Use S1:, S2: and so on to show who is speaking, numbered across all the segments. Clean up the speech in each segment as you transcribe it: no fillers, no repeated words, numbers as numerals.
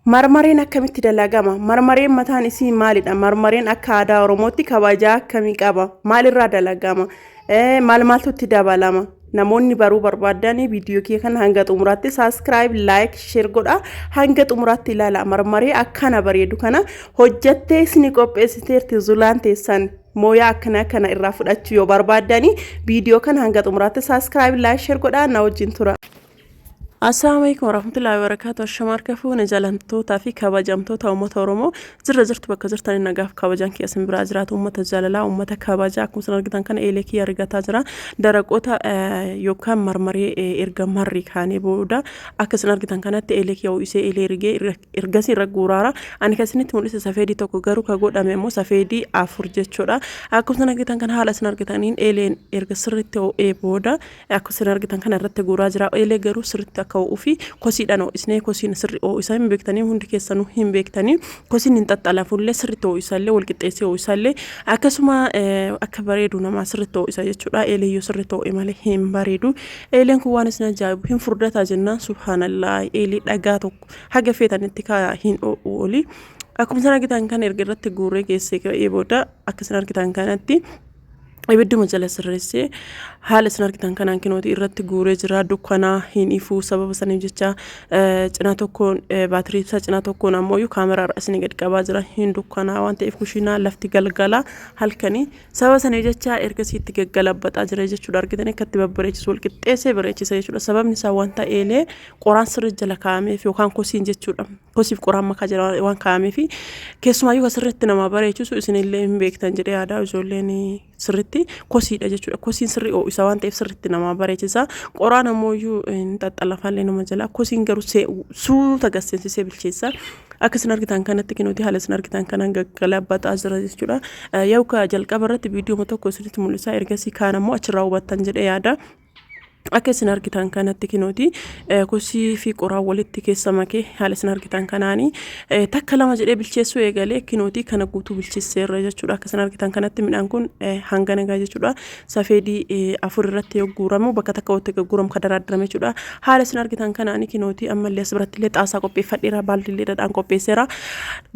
S1: Marmareen akkamitti dalagama? Marmareen mataan isii maalidha? Marmareen akka aadaa Oromootti kabajaa akkamii qaba? Maalirraa dalagama? Maal maaltu itti dabalama? Namoonni baruu barbaadan viidiyoo kiyya kana hanga xumuraatti subscribe, like, share godha. Hanga xumuraatti ilaala. Marmaree akkana bareedu kana hojjattee isinii qopheessiteerti Zulaan teessan. Mooyaa akkana kana irraa fudhachuu yoo barbaaddani viidiyoo kana hanga xumuraatti subscribe, like, share godha. Na wajjin tura. Assalaamu alaikum warahmatullahi wabarakatuh. Ashama harka fuune jaalamtootaa fi kabajamtoota uummata Oromoo jirra jirtu bakka jirtan nagaaf kabajaan kiyya isin biraa jiraatu uummata jaalalaa uummata kabajaa akkuma isin argitan kana eelee kiyya rigataa jira. Daraqoota yookaan marmaree erga marri kaanee booda akka isin argitan kanatti eelee kiyya ho'isee eelee rigee ergasii irra guuraara. Ani kan isinitti mul'ise safeedii tokko garuu ka godhame immoo safeedii afur jechuudha. Akkuma isin argitan kana haala isin argitaniin eeleen erga sirriitti ho'ee booda Akka isin argitan kana irratti guuraa jira. Eelee garuu sirriitti akka ho'uu fi kosiidhaan ho'isnee kosiin sirri ho'isa hin beektanii hundi keessanuu hin beektanii kosiin hin xaxxalafullee sirriitti ho'isallee wal qixxeessee ho'isallee akkasuma akka bareedu namaa sirriitti ho'isa jechuudha. Eelee yoo sirriitti ho'e malee hin bareedu. Eeleen kun waan isin ajaa'ibu hin furdataa jennaan subhaanallah eelee dhagaa tokko haga feetanitti kaayaa hin ho'u oli. Akkuma isin argitan kana erga irratti guuree geessee ka'ee booda akka isin argitan kanatti ibidduma jala sirreessee haala isin argitan kanaan kinooti irratti guuree jira. Dukkanaa hin ifuu sababa saniif jecha cinaa tokkoon baatirii ibsaa cinaa tokkoon ammoo kaameraa irra isin gad qabaa jira. Hin dukkanaa waan ta'eef kushiinaa lafti galgala halkanii sababa saniif jecha ergasii itti gaggalabbaxaa jira jechuudha. Argitanii akka itti babbareechisu wal qixxeessee bareechisa jechuudha. Sababni isaa wanta eelee qoraan sirri jala kaa'ameef yookaan kosiin jechuudha. Kosiif qoraan makaa jala waan kaa'ameef keessumaayyuu kan sirriitti nama bareechisu isinillee hin beektan jedhee yaadaa ijoolleen sirriitti kosiidha jechuudha. Kosiin sirrii ho'isa waan ta'eef sirriitti nama bareechisa. Qoraan ammoo iyyuu hin xaxxalafallee nama jala. Kosiin garuu suuta gasseensisee bilcheessa. Akka isin argitan kanatti kinuuti haala isin argitan kanaan gaggalabbaxaa jira jechuudha. Yoo ka jalqaba irratti viidiyoo tokko isinitti mul'isa ergasii kaan ammoo achirraa hubattan jedhee yaada. Akka isin argitan kanatti kinooti kosii fi qoraan walitti keessa makee haala isin argitan kanaani takka lama jedhee bilcheessuu eegalee kinooti kana guutuu bilcheesseerra jechuudha. Akka isin argitan kanatti midhaan kun hanga nagaa jechuudha. Safeedii afur irratti yoo guuramu bakka takka walitti guuramu kan daraaddarame jechuudha. Haala isin argitan kanaani kinooti ammallee as biratti illee xaasaa qopheeffadheera baaldillee dhadhaan qopheesseera.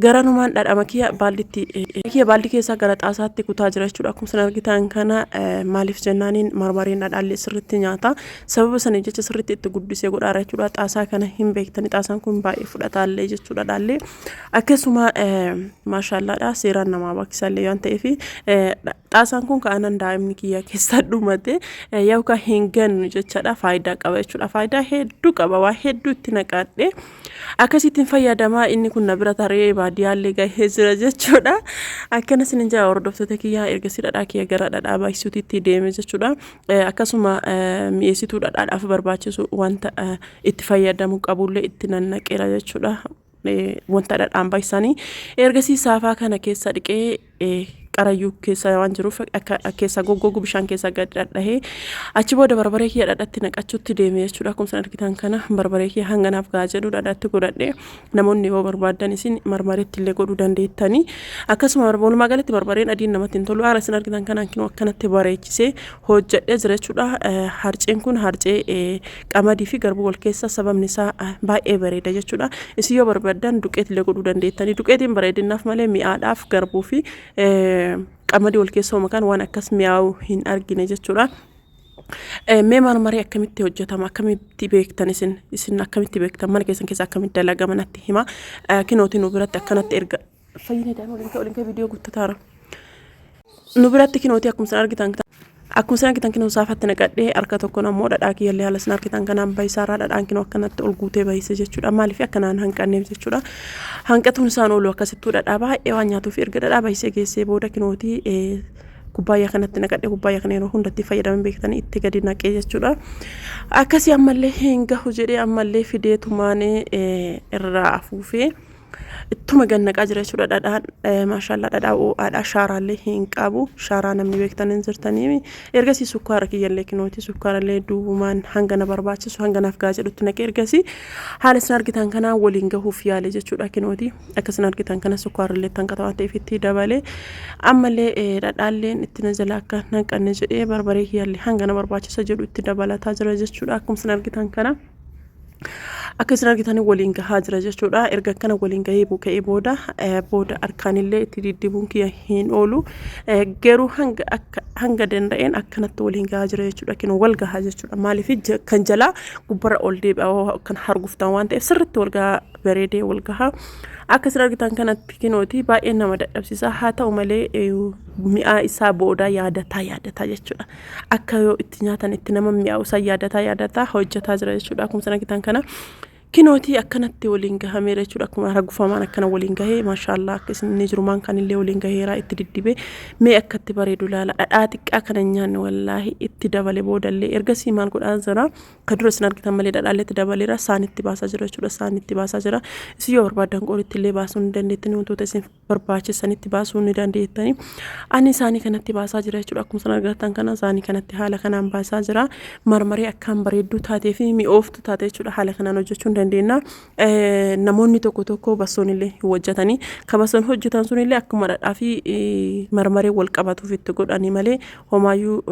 S1: Garanumaan dhadhama kiyya baalditti kiyya baaldii keessaa gara xaasaatti kutaa jira jechuudha. Akkuma isin argitan kana maaliif jennaaniin marmareen dhadhaallee sirriitti nyaata. Sababa saniif jecha sirriitti itti guddisee godhaara jechuudha. Xaasaa kana hin beektani xaasaan kun baay'ee fudhataallee jechuudha dhadhaallee. Akkasuma maashaallaadha seeraan namaa baakisaallee waan ta'eef xaasaan kun ka'anan daa'imni kiyya keessa dhumate yookaan hin gannu jechaadha. Faayidaa qaba jechuudha. Faayidaa hedduu qaba. Waa hedduu itti naqadhe. Akkasittiin fayyadamaa inni kun na bira taree baadiyyaallee gahee jira jechuudha. Akkana isin jaa hordoftoota kiyyaa ergasii dhadhaa kiyya gara dhadhaa baay'isuutitti deeme jechuudha. Akkasuma mi'eessituu dhadhaadhaaf barbaachisu wanta itti fayyadamu qabullee itti nannaqeera jechuudha. Wanta dhadhaan baay'isanii ergasii saafaa kana keessa dhiqee qarayyuu keessa waan jiruuf akka keessa goggogu bishaan keessa gad dhadhahee achi booda barbaree kiyya dhadhatti naqachuutti deeme jechuudha. Akkuma isin argitan kana barbaree kiyya hanga naaf gahaa jedhu dhadhatti godhadhe. Namoonni yoo barbaadan isin marmareetti illee godhuu dandeettanii. Akkasuma walumaa galatti barbareen adiin namatti hin tolu. Haala isin argitan kanaan kinoo akkanatti bareechisee hojjedhee jira jechuudha. Harceen kun harcee qamadii fi garbuu wal keessa sababni isaa baay'ee bareeda jechuudha. Isin yoo barbaaddan duqeet illee godhuu dandeettanii. Duqeetiin bareedinaaf malee mi'aadhaaf garbuu fi qamadii wal keessa makan waan akkas mi'aawu hin argine jechuudha. Mee marmaree akkamitti hojjetama akkamitti beektan isin isin akkamitti beektan mana keessan keessa akkamitti dalagama natti hima. Kinootii nu biratti akkanatti erga fayyina daa'ima waliin ka'e waliin ka'e viidiyoo guuttataara. Nu biratti kinootii akkuma isin argitan akkuma isin argitan kinoo saafatti naqadhee harka tokkoon ammoo dhadhaa kiyyallee haala isin argitan kanaan bayisaarraa dhadhaan kinoo akkanatti ol guutee bayise jechuudha. Maaliif akkanaan hanqanneef jechuudha. Hanqatuun isaan oolu akkasittuu dhadhaa baay'ee waan nyaatuuf erga dhadhaa bayisee geessee booda kinootii kubbaayyaa kanatti naqadhe kubbaayyaa kana yeroo hundatti fayyadaman beektanii itti gadi naqee jechuudha. Akkasii ammallee hin gahu jedhee ammallee fidee tumaan irraa afuufee ittuma gad naqaa jira jechuudha dhadhaan maashaallaa dhadhaa ho'aadha shaaraallee hin qabu shaaraa namni beektan hin jirtanii ergasii sukkaara kiyyallee kinooti sukkaarallee duubumaan hanga na barbaachisu hanga naaf gahaa jedhutti naqee ergasii haala isin argitan kanaa waliin gahuuf yaale jechuudha kinooti akka isin argitan kana sukkaarallee tanqata waan ta'eef itti dabalee ammallee dhadhaalleen itti na jala akka naqanne jedhee barbaree kiyyallee hanga na barbaachisa jedhu itti dabalataa jira jechuudha akkuma isin argitan kana. Akka isin argitan waliin gahaa jira jechuudha. Erga akkana waliin gahee ka'ee booda booda harkaanillee itti diddibuun kiyya hin oolu. Garuu hanga akka hanga danda'een akkanatti waliin gahaa jira jechuudha. Kinoo wal gahaa jechuudha. Maaliif kan jalaa gubbarra ol deebi'a kan harguftan waan ta'eef sirriitti wal gahaa bareedee wal gahaa. Akka isin argitan kanatti kinooti baay'ee nama dadhabsiisa. Haa ta'u malee mi'aa isaa booda yaadataa yaadataa jechuudha. Akka yoo itti nyaatan itti nama mi'aawu san yaadataa yaadataa hojjetaa jira jechuudha. Akkuma isin argitan kana kinootii akkanatti waliin gahameera jechuudha. Akkuma hargufamaan akkana waliin gahee maashaallaa akka isin inni jiru maan kanillee waliin gaheera itti diddibee mee akka itti bareedu ilaala. Dhadhaa xiqqaa kana hin nyaanne wallaahi itti dabale boodallee ergasii maal godhaa jira. Ka dura isin argitan malee dhadhaallee itti dabaleera saanitti baasaa jira jechuudha. Saanitti baasaa jira. Isin yoo barbaadan qoritti illee baasuu ni dandeettanii wantoota isin barbaachisanitti baasuu ni dandeettanii. Ani isaanii kanatti baasaa jira jechuudha. Akkuma isin argattan kana isaanii kanatti haala kanaan baasaa jira. Marmaree akkaan bareedduu taatee fi mi'ooftuu taate jechuudha. Haala kanaan hojjechuu ni dandeenya. Namoonni tokko tokko bassoon illee hin hojjetanii. Ka bassoon hojjetan sun illee akkuma dhadhaa fi marmaree wal qabatuuf itti godhanii malee homaayyuu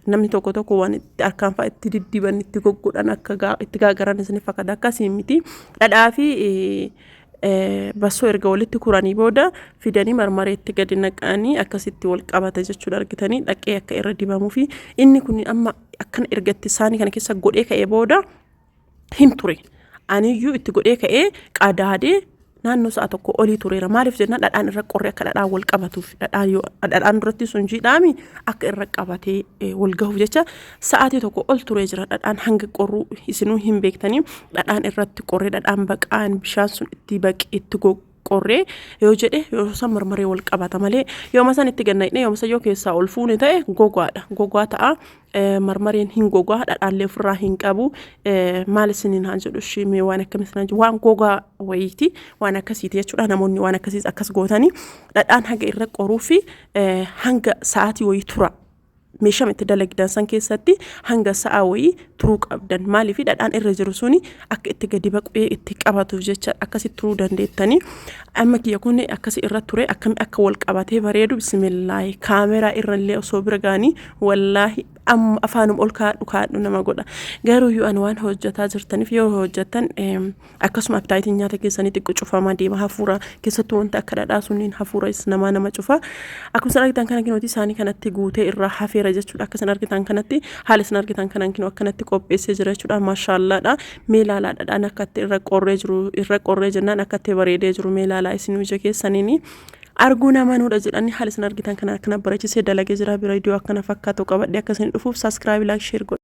S1: namni tokko tokko waan itti harkaan fa'a itti diddiban itti goggodhan akka itti gaagaran isin fakkaata akkasii miti. Dhadhaa fi bassoo erga walitti kuranii booda fidanii marmareetti gadi naqanii akkasitti wal qabata jechuudha argitanii dhaqee akka irra dibamuu fi inni kun amma akkana erga itti saanii kana keessa godhee ka'ee booda hin ture. Aniyyuu itti godhee ka'ee qadaadee naannoo sa'a tokko olii tureera. Maaliif jennaan dhadhaan irra qorree akka dhadhaan wal qabatuuf dhadhaan yoo dhadhaan duratti sun jiidhaami akka irra qabatee wal gahuuf jecha sa'aatii tokko ol turee jira. Dhadhaan hanga qorruu isinuu hin beektanii dhadhaan irratti qorree dhadhaan baqaan bishaan sun itti baqee itti qorree yoo jedhe yoo san marmaree wal qabata malee yooma san itti gannaqne yooma san yoo keessaa ol fuune ta'e gogaadha gogaa ta'a marmareen hin gogaa dhadhaallee ofirraa hin qabu maal isiniin haan jedhu ishii mee waan akkamii isiniin jedhu waan gogaa wayiiti waan akkasiiti jechuudha namoonni waan akkasiis akkas gootanii dhadhaan haga irra qoruu fi hanga sa'aatii wayii tura meeshaa itti dalagdan san keessatti hanga sa'a wayii turuu qabdan maaliif dhadhaan irra jiru suni akka itti gadi baqee itti qabatuuf jecha akkasi turuu dandeettanii amma kiyya kun akkasi irra ture akkami akka wal qabatee bareedu bismillaahi kaameraa irra illee osoo bira ga'anii wallaahi amma afaanuma ol kaadhu kaadhu nama godha garuu yoo ani waan hojjetaa jirtaniif yoo hojjettan Akkasuma appitaayitiin nyaata keessanii xiqqoo cufamaa deema hafuura keessattuu wanta akka dhadhaa sunniin hafuura namaa nama cufa. Akkuma isin argitan kana kinooti isaanii kanatti guutee irraa hafeera jechuudha. Akka isin argitan kanatti haala isin argitan kanaan kinoo akkanatti qopheessee jira jechuudha. Maashaallaadha. Mee ilaalaa dhadhaan akkatti irra qorree jiru irra qorree jennaan akkatti bareedee jiru mee ilaalaa isin ija keessaniini. Arguu namanuudha jedhanii haala isin argitan kana akkana bareechisee dalagee jira. Viidiyoo akkana fakkaatu qabadhee akka isin dhufuuf subscribe like share godha.